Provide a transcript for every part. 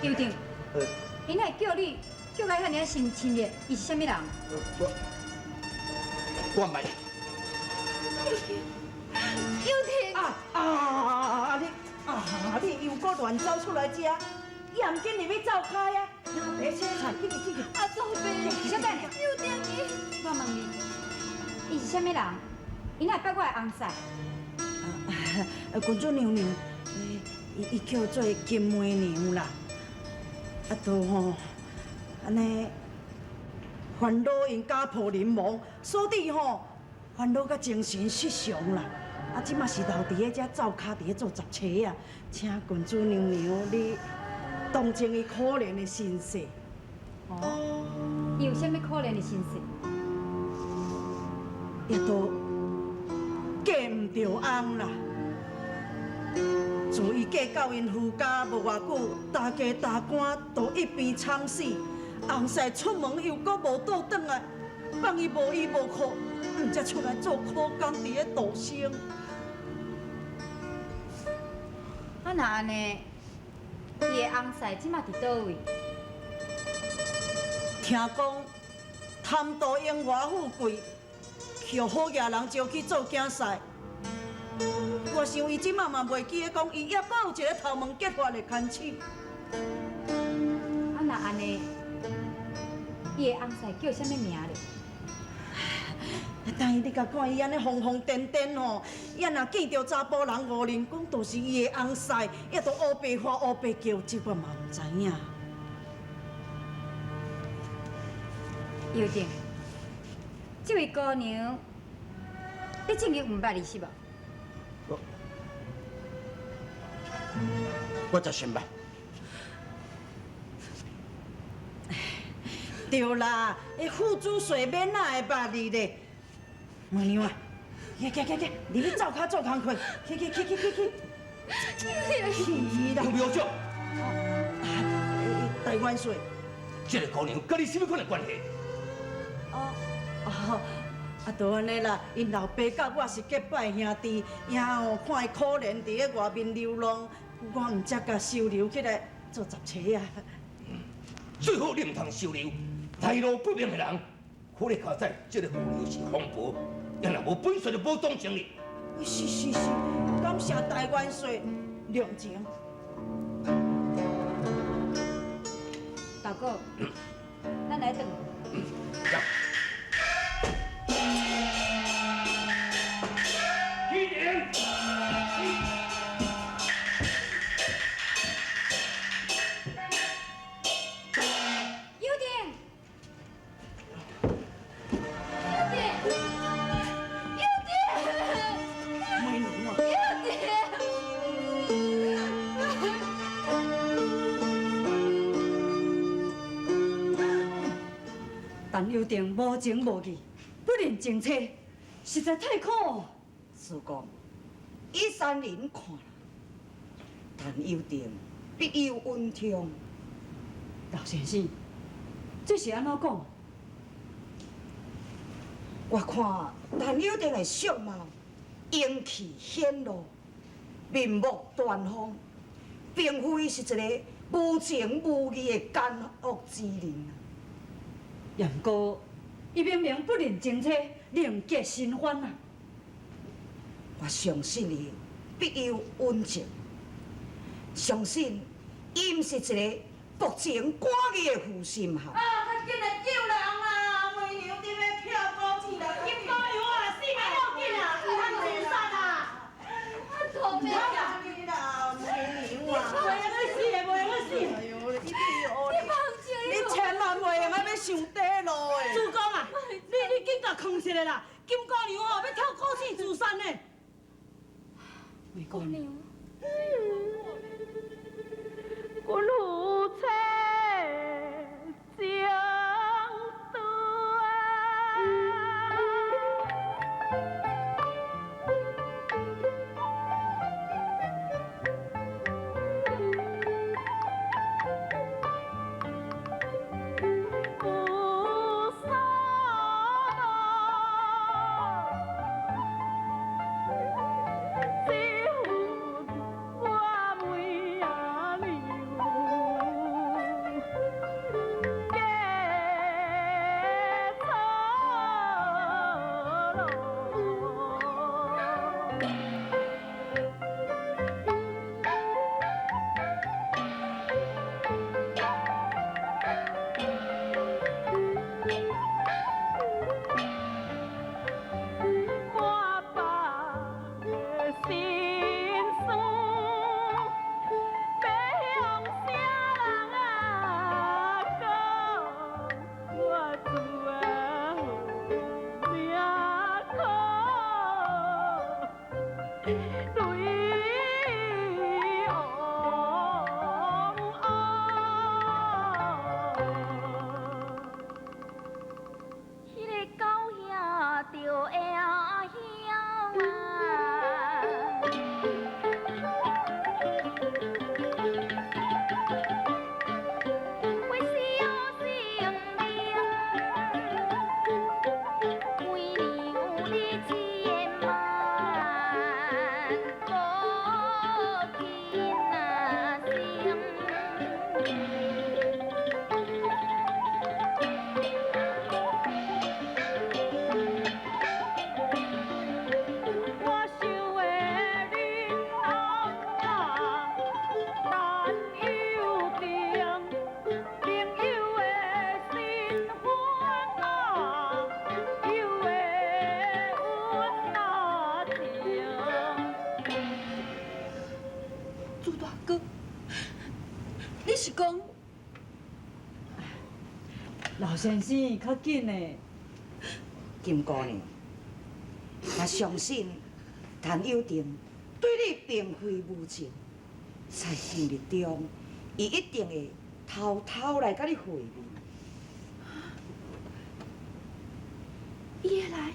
尤定，𪜶會叫你叫甲遐爾親親熱，伊是啥物人？我毋捌。尤定，啊啊！你啊你又閣亂走出來遮，伊也毋緊入去灶跤啊！別切菜，去去去去！阿祖伯，小等下，尤定伊，我問你，伊是啥物人？𪜶會拜我的翁婿？啊，郡主娘娘，伊叫做金梅娘啦。啊，都吼，按呢煩惱𪜶家破人亡，所以吼煩惱甲精神失常啦。啊，這馬是留佇咧遮灶跤佇咧做雜差啊，請郡主娘娘你同情伊可憐的身世。哦，伊有啥物可憐的身世？也都嫁毋著翁啦。自伊嫁到𪜶夫家無偌久，大家大官都一邊慘死，翁婿出門又閣無倒轉來，放伊無依無靠，毋才出來做苦工佇咧度生。啊，若按呢，伊的翁婿這馬佇佗位？聽講貪圖榮華富貴，予好額人招去做囝婿。我想伊這馬嘛袂記得講，伊猶閣有一个頭毛結髮的牽手。啊，若按呢，伊的翁婿叫啥物名咧？但伊你共看伊按呢瘋瘋癲癲吼，伊若見著查埔人誤認講就是伊的翁婿，也都烏白話烏白叫，這我嘛毋知影。尤定，這位姑娘，你正經毋捌伊是無？我才先捌。對啦，彼副主帥免哪會捌你咧？梅娘啊，去去去去，入去灶跤做工課，去去去去去去。去啦！劉廟長，大元帥，這个姑娘佮你啥物款的關係？哦哦，啊，就按呢啦，𪜶老爸佮我是結拜兄弟，也吼看伊可憐佇咧外面流浪，我毋才共收留起來做雜差啊。最好你毋通收留來路不明的人，好你較早這个姑娘是風婆，也若無本事就無同情你。是是是，感謝大元帥諒情。大哥，咱來轉。起床。尤定，尤定，尤定，梅娘啊，尤定。陳尤定無情無義，不認情妻，實在太可惡。師公，以三人看，陳尤定必有隱痛。老先生，這是按怎講？我看陳尤定的相貌英氣顯露，面目端方，並非是一个無情無義的奸惡之人。也毋過，伊明明不認情妻，另結新歡啊！我相信伊必有隱情，相信伊毋是一个薄情寡義的負心漢。啊！較緊來救人啊！梅娘佇咧跳高錢啦，金姑娘啊，死命要緊啊，毋通自殺啊！阿祖伯，你啦，梅娘啊！袂用去死的，袂用去死！哎呦，你千萬袂用愛欲上短路的。主公啊，你緊共囥一下啦！金姑娘吼欲跳高線自殺呢。梅姑娘，阮夫妻情斷。有所望，這份我妹仔娘。是讲，老先生，較緊的。金姑娘，我相信陳友定對你並非無情，在今日中，伊一定會偷偷來佮你會面。伊會來？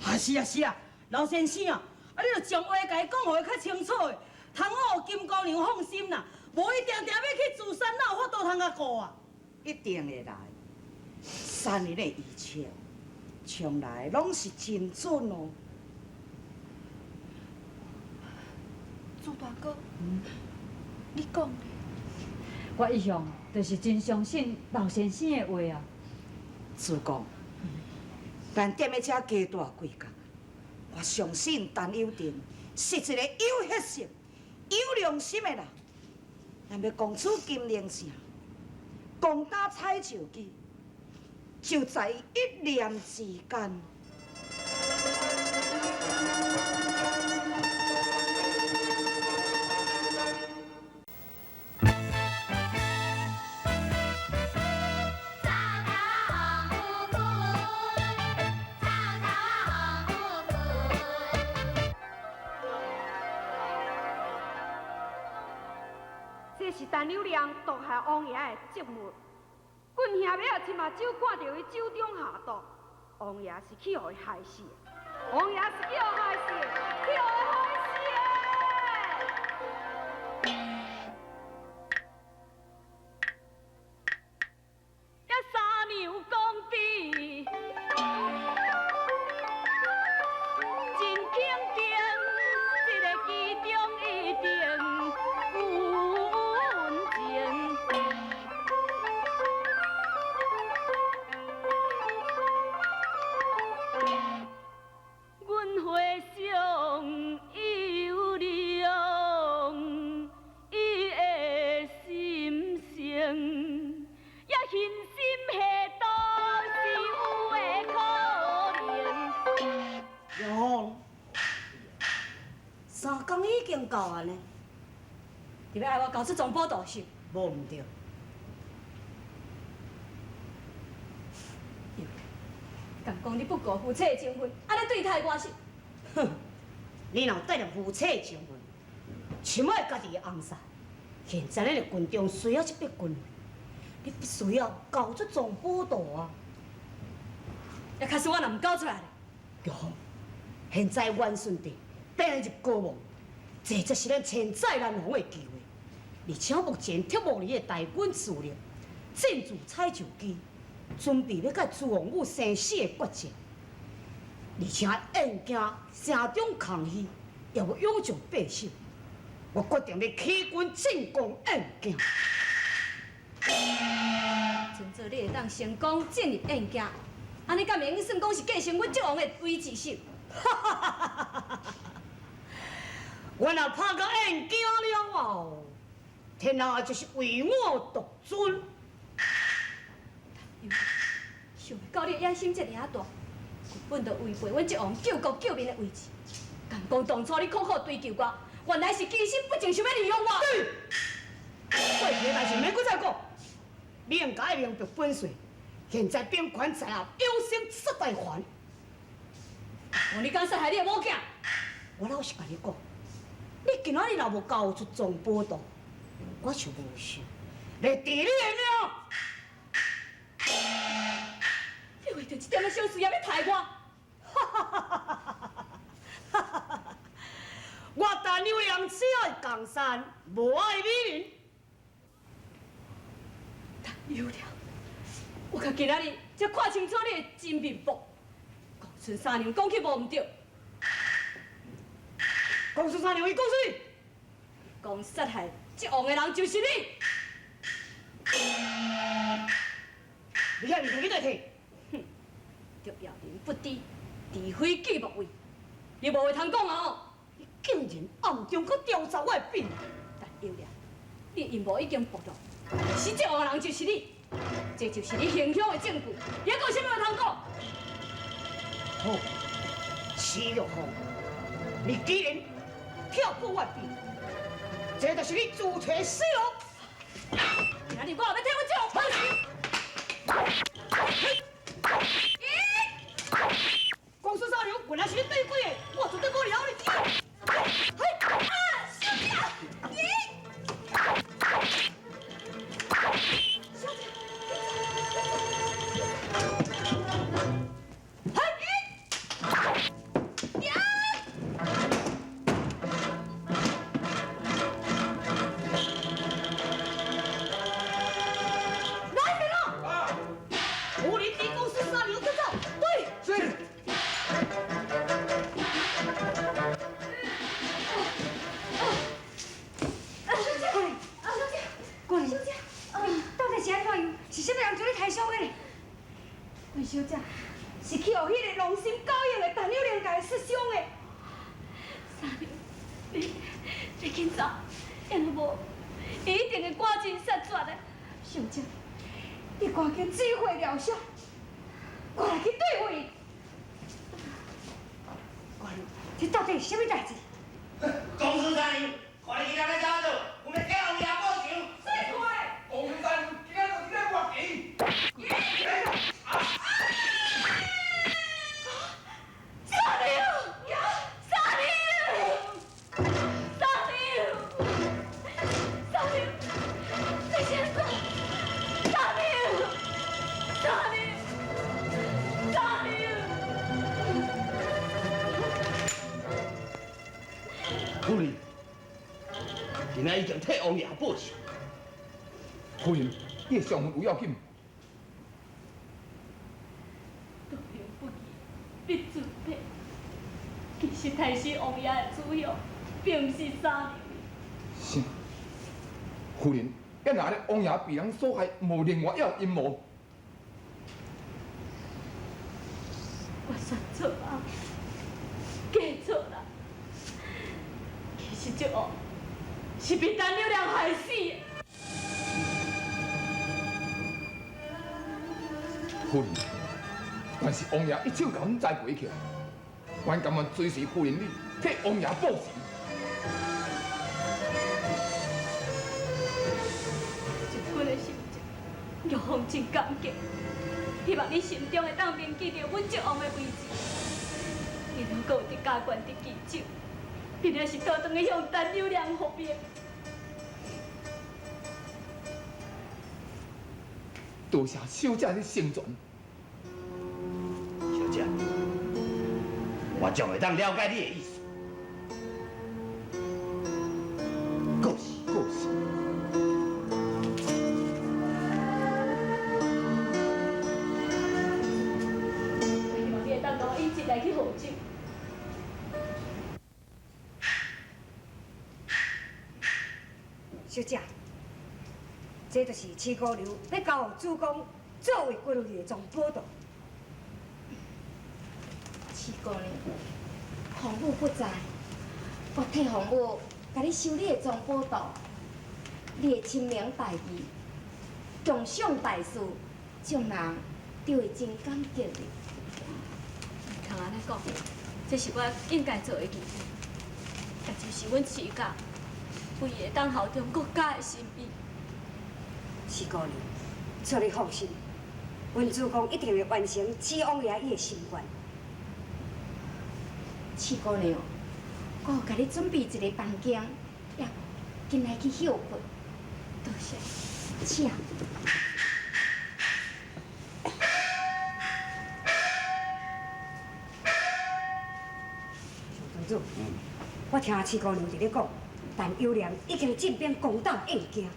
啊是啊是啊，老先生啊，啊你著將話共伊講予伊較清楚的，通予金姑娘放心啦，無伊定定欲去自殺，哪有法度通共顧啊？一定會來。三年的預測，從來攏是真準哦。朱大哥，你講，我一向就是真相信老先生的話啊。主公，咱踮咧遮加大幾工，我相信陳友定是一個有血性、有良心的人。咱欲攻取金陵城，攻打采石機，就在一念之間。這是陳友諒毒害王爺的證物。阮兄妹仔親目睭看著伊酒中下毒，王爺是去予伊害死的。王爺是去予害死的，去予伊害死的。呀，三娘講得真肯定，這个其中一定有隱情。阮回想友良，伊的心声，也狠心下毒是有的可能。杨红，三工已經到啊呢，你欲愛我交出藏寶圖是？無毋對。敢講你不顧夫妻的情分，按呢對待我是？哼，你若有帶著夫妻的情分，深愛家己的翁婿，現在咱的軍中需要這筆軍費，你必須要交出藏寶圖啊！也假使我若毋交出來咧，玉鳳，現在元順帝病入膏肓，這才是咱千載難逢的機會。而且目前鐵木兒的大軍主力進駐采石機，準備欲佮朱王母生死的決戰。而且燕京城中空虛，也無勇將把守，我決定欲起軍進攻燕京。盡做你會當成功進入燕京，按呢敢會用算講是繼承阮叔王的位置是？我若拍到燕京了後，天下就是唯我獨尊。想袂到你的野心這爾仔大，根本就違背阮叔王救國救民的位置。敢講當初你苦苦追求我，原來是居心不正，想欲利用我。對，過去的代誌免閣再講，你應該明白本歲，現在兵權在握，有生殺大權。講你敢殺害你的某囝？我老實共你講，你今仔日若無交出藏寶圖，我就無想來治你的命。你為著這點仔小事也欲刣我？我陳友諒只愛江山，無愛美人。陳友諒，我到今仔日才看清楚你的真面目。公孫三娘講起無毋對，公孫三娘伊講啥？講殺害這王的人就是你。你遐物件去佗提？哼，著要人不知，知非既莫為。你無話通講啊！吼！你竟然暗中閣調查我的秘密！陳友諒，你的陰謀已經暴露，是這王的人就是你，這就是你行兇的證據。你還閣有啥物話通講？好，徐玉鳳，你既然跳過我的秘密，這就是你自找死路。日我后欲替阮这王报仇。公孙三娘原来是你对鬼的，我绝对无留你。嘿，啊，小姐，你，小姐，嘿，呀！来人啊！武林敌公孙三娘得走，对。是。姑娘，小姐，到底是按怎样？是啥物人将你抬伤的呢？关小姐，是去予彼个狼心狗眼的陈友谅共伊摔伤的。三娘，你紧走，要若无，伊一定会赶尽杀绝的。小姐，你赶紧指挥疗伤，我来去对付伊。姑娘，这到底是啥物代志？公孙三娘，看你今仔欲怎做，阮欲替王爷报仇。最快！公孙三娘，今仔就伫咧活棋。三娘，三娘，三娘，三娘，你先走，三娘，三娘，三娘。夫人，今仔已经替王爷报仇。夫人，你的伤痕有要紧？多行不义必自毙。其实杀死王爷的主凶，并毋是三娘。啥？夫人，要若咧王爷被人所害，无另外一个阴谋。我算错啊，计错啦。其实这王是被陈友谅害死的。夫人，但是王爷一手共阮栽培起来，阮甘愿追随夫人你，替王爷报仇。这款的心情，玉凤真感激，希望你心中会当铭记著阮这王的位置。你如果有伫家权伫其手，你若是倒转去向陈友谅复命。多谢小姐的成全。小姐，我将会当了解你的意思。告辞，告辞。我希望你会当共我引一来去贺酒。小姐，这就是七姑娘欲交予主公作为军费的藏宝图。七姑娘，洪母不在，我替洪母共你收你的藏宝图，你会深明大义，共赏大事，众人就会真感激你。毋通按呢讲，这是我应该做的义务，也就是阮徐家唯一会当效忠国家的心意。七姑娘，请你放心，阮主公一定会完成七王爷伊的心愿。七姑娘，我有共你准备一个房间，也紧来去歇睏。多谢。请。小公主，我听七姑娘伫咧讲，陈友谅已经进兵攻打燕京。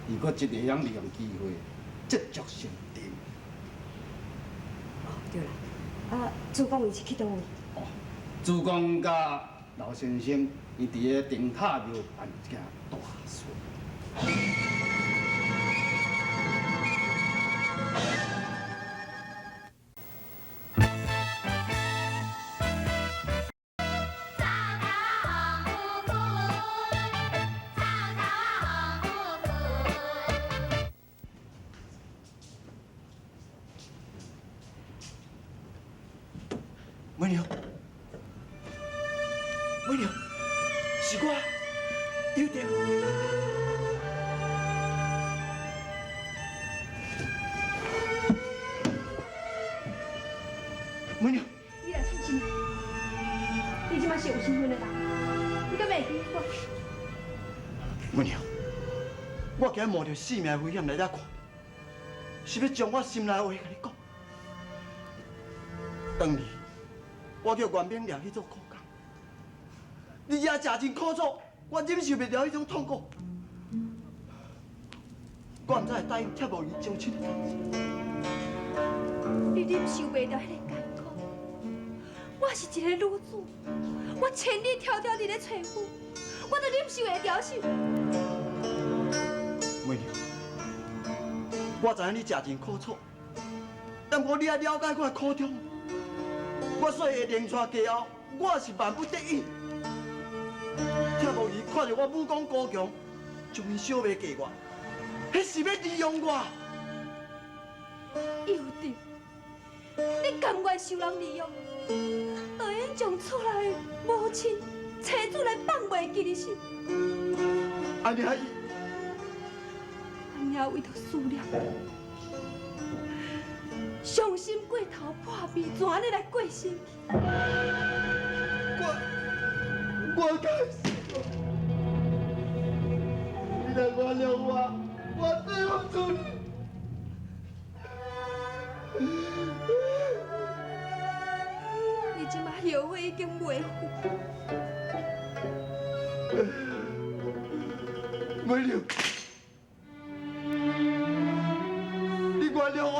伊阁真会晓利用机会，捷足先登。哦，对啦，啊，主公伊是去佗位？哦，主公佮老先生，伊伫咧灯塔庙办一件大事。美娘，美娘，是我，有定。妹娘，我今日冒著性命的危險來遮看，是欲將我心內話共你講。當年我叫袁炳良去做苦工，日夜食盡苦楚，我忍受袂了彼種痛苦。我毋知會答應拆無伊招親的代誌。你忍受袂了彼个艱苦，我是一個女子，我千里迢迢佇咧揣夫，我都忍受會著是？妹娘，我知影你食盡苦楚，但毋過你愛了解我的苦衷。我細漢連娶家後，我是萬不得已。拆無伊看著我武功高強，將伊小妹嫁我，彼是欲利用我。幼定，你甘願受人利用，都會用將厝內的母親、妻子來放袂記的是？按呢伊，按呢為著思念，傷心過頭破病，就按呢來過身去。我該死，你來原諒我，我對不住你。你這馬後悔已經袂赴。妹娘，你原諒我，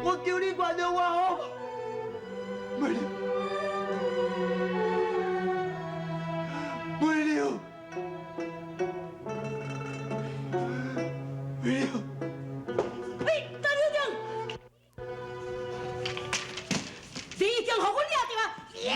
我求你原諒我好無？妹娘，妹娘，妹娘。你陳友定，你已經予阮掠著啊！